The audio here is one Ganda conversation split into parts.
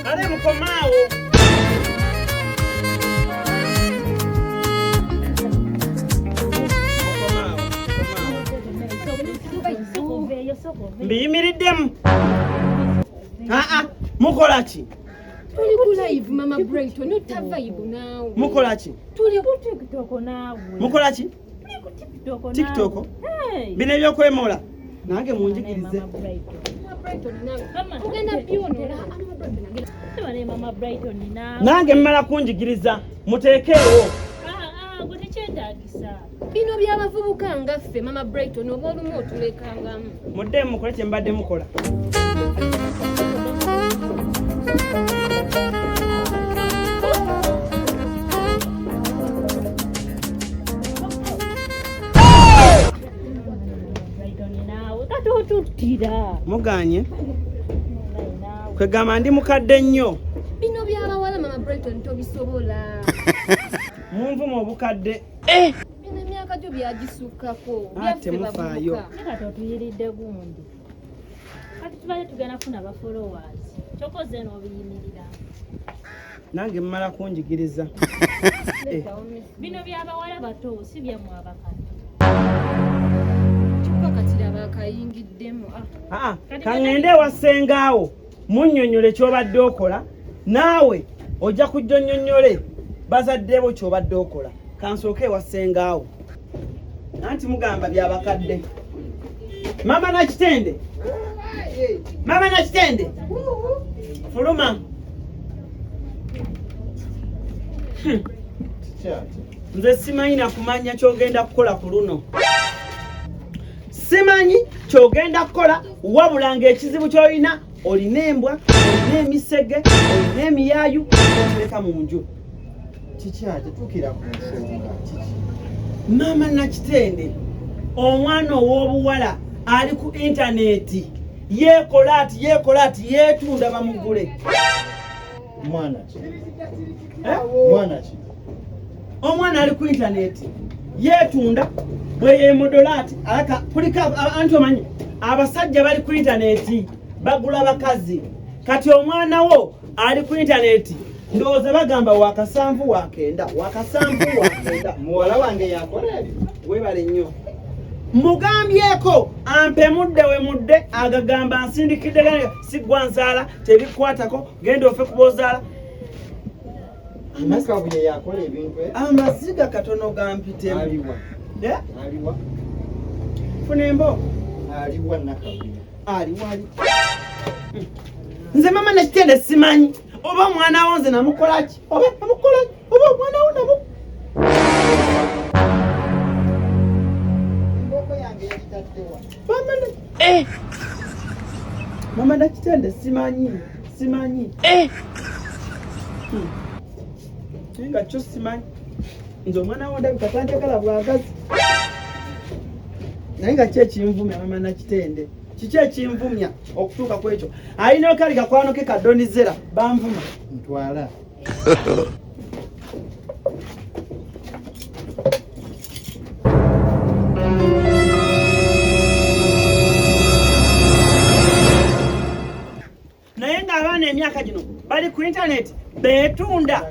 Ale mukomaawo. Mbiyimiriddemu. Aa, mukola ki? Tuli ku live Mama Brighton, otta vibe naawe. Mukola ki? Tuli ku TikTok naawe. Mukola ki? Tuli ku TikTok naawe. TikTok? Hey. Bino ebyokwemoola nange munjigirize. Nange mmala kunjigiriza muteekeewo. Bino by'abavubuka nga ffe Mama Brighton oba olumu otulekangamu. Muddeemu mukole kye mbadde mukola. Muganye kwegamba ndi mukadde nnyo. Bino by'abawala Mama Brighton tobisobola. Munvuma obukadde. Eh! Bino emyaka gyo byagisukkako. Ah, temufaayo. Kati otuyiridde gundi. Kati tubadde tugenda kufuna ba followers. Kyokoze n'obiyimirira. Nange mmala kunjigiriza. Eh. Bino by'abawala bato si byammwe abakadde. Kyokka kati laba akayingiddemu. Ah, ah kaŋŋende ewa ssengaawo munnyonnyole ky'obadde okola naawe ojja kujja onnyonnyole bazadde bo ky'obadde okola. Kansooke ewa ssengaawo. Anti mugamba byabakadde. Mama Nakitende, Mama Nakitende, fuluma. Nze simanyi na kumanya kyogenda kukola ku luno. Simanyi kyogenda kukola wabula ng'ekizibu ky'olina olina embwa, olina emisege, olina emiyaayu otereka mu nju. Kiki ate tuukira ku nsonga kiki? Maama Nakitende, omwana ow'obuwala ali ku intaneti yeekola ati yeekola ati yeetunda bamugule. Mwana ki? Eh? Mwana ki? Omwana ali ku intaneti yeetunda bweyemodola ati alaka kuliko anti omanyi abasajja bali ku intaneti bagula bakazi kati omwana wo ali ku intaneti ndowooza bagamba wakasanvu wakenda wakasanvu wakenda muwala wange yakola ebyo webale nnyo mugambyeko ampe mudde we mudde agagamba nsindikidde sigwa nzaala tebikwatako genda ofe kuba ozaala Nakabuye yakola ebintu ebyo. Amaziga katono gampitemu. Aliwa. Eh? Aliwa. Funa embooko. Aliwa Nakabuye. Aliwa ali. Nze mama Nakitende simanyi oba omwana wo nze namukola ki oba namukola ki oba omwana wo namu Embooko yange yagitaddewa. Mama na eh. Mama Nakitende simanyi simanyi eh. Naye nga kyo simanyi nze omwana wo ndabika tanjagala bwagazi naye nga ki ekinvumya mama Nakitende kiki ekinvumya okutuuka ku ekyo alina okali kakwano ke kadonizera banvuma ntwala naye ng'abaana emyaka gino bali ku intaneti beetunda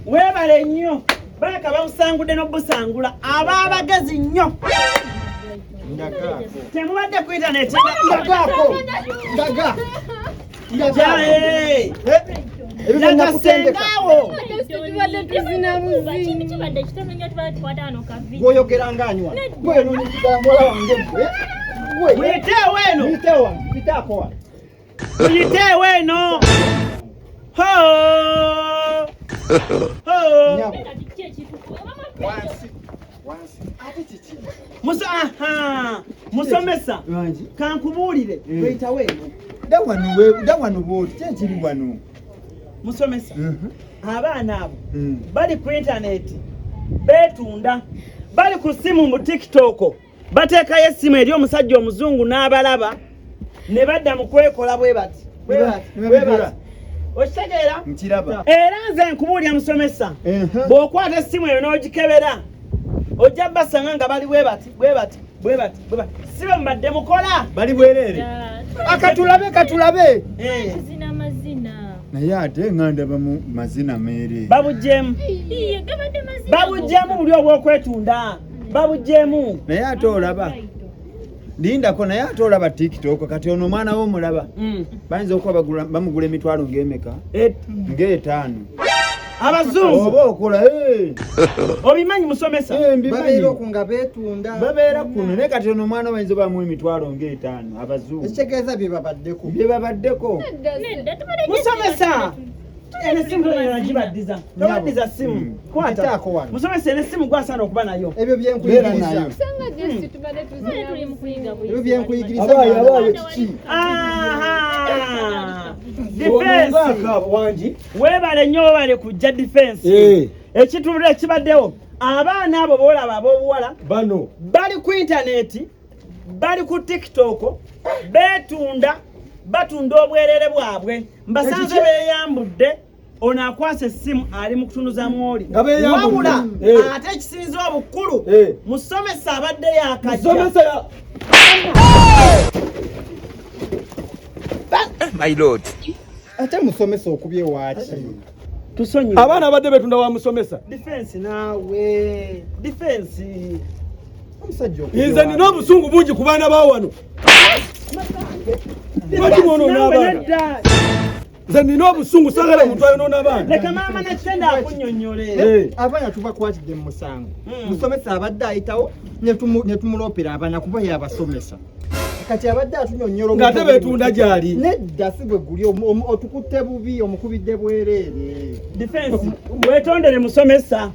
weebale nnyo baleka babusangudde n'obusangula ab'abagezi nnyo temubadde ku intaneti ndagaako ndaga ndagasengawo gwoyogera nga anywa gweyonomuwala wange gwe muyiteewo eno muyiteewo muyiteako wano Muyiteewo eno. Ho! Ho! Musa aha! Musomesa. Kankubuulire. Mm. Weyitawo eno. Da wano we da wano bwoti ki ekiri wano? Musomesa. Mhm. Abaana abo mm. bali ku intaneti beetunda bali ku simu mu TikTok. Bateekayo essimu eri omusajja omuzungu n'abalaba ne badda mu kwekola bwe bati bwe bati bwe bati okitegeera nkiraba era nze nkubuulira musomesa bw'okwata essimu eyo n'ogikebera ojja basanga nga bali bwe bati bwe bati bwe bati bwe bati si bwe mubadde mukola bali bwereere akatulabe katulabe eh. Mazina mazina. Naye ate nga ndaba mu mazina meere. Babuggyemu. Iye, gabadde mazina. Babuggyemu buli obw'okwetunda. Babuggyemu. Naye ate olaba lindako, naye ate olaba TikTok, kati ono omwana wo omulaba bayinza okuba bamugula emitwalo ng'emeka, ng'etaano. Abazungu. Oba okola Obimanyi musomesa? Mbimanyi. Babeera okwo nga beetunda. Babeera kuno, naye kati ono omwana bayinza obamu emitwalo ng'etaano abazungu. Ekitegeeza bye babaddeko. Bye babaddeko. Nedda, tubadde Musomesa. Eno essimu toyina gibaddiza. Tobaddiza ssimu. Kwata. Mpitaako wano. Musomesa, eno essimu gwasaana okuba nayo. Ebyo Beera byenkuyigiriza. nayo. Sanga jesi tubadde Tubadde tuli mu kuyiga buyizi. Ebyo byenkuyigiriza. Abaayi, mwana. abaayi, kiki? Aha. Ono Defense. ngaakaaba wangi. Weebale nnyo, weebale kujja defense. Ekitulira ekibaddewo, abaana abo boolaba ab'obuwala Bano bali ku intaneti, bali ku TikTok, beetunda, batunda obwerere bwabwe. Mbasanze beeyambudde, ono akwasa essimu ali mu kutunuza mwoli. Nga beeyambudde. Wabula ate ekisinza obukulu, musomesa abadde yakajja. Musomesa ya My lord. Ate musomesa okubye waaki? Tusonyiwe. Abaana abadde betunda wa musomesa. Defense naawe, defense. Omusajja okubye Nze nina waaki? obusungu bungi ku baana ba wano. Lwaki mwonoona Naawe abaana? nedda. Nze nina obusungu, saagala muntu ayonoona abaana. Leka maama Nakitende akunnyonnyole. Abaana tubakwatidde mu musango. Musomesa abadde ayitawo ne tumuloopera abaana kuba yabasomesa. Kati abadde atunyonnyola Ng'ate beetunda gy'ali. Nedda, si bwe guli, otukutte bubi, omukubidde bwereere. Defense, wetondere musomesa.